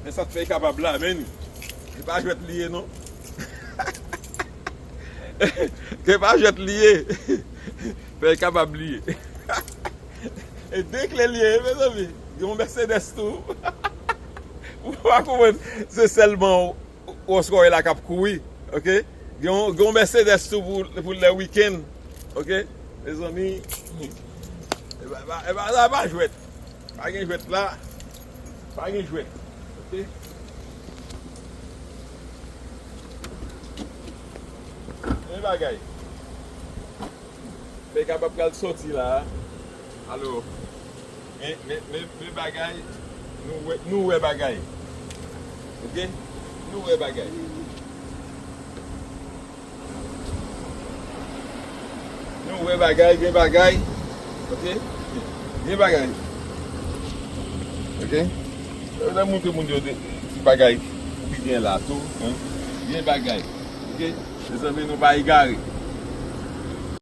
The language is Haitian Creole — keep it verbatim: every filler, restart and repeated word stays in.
E sa k fè l kapab la, men li. Se pa jwèt li ye, non. Se pa jwèt li ye. Fè l kapab li ye. E de kle li ye, mezanmi. Gen yon Mercedes tou. Ou pa konprann, se sèlman Rolls Royce la k ap kouri, oke? Gen yon, gen yon Mercedes tou pou, pou lè wikenn, oke? Mezanmi, e pa, e pa, e pa, e pa jwèt. Pa gen jwèt la. Pa gen jwèt. Oke? Men bagay. Fè kapab pral sòti la. Alò, men, men, men, men bagay, nou wè, nou wè bagay. Oke? Nou wè bagay. Nou wè bagay, gen bagay. Oke? Gen bagay. Oke? Yo ta montre moun yo de, ti bagay ki gen la tou, hein? Gen bagay. Oke? Mezanmi, nou pa egare.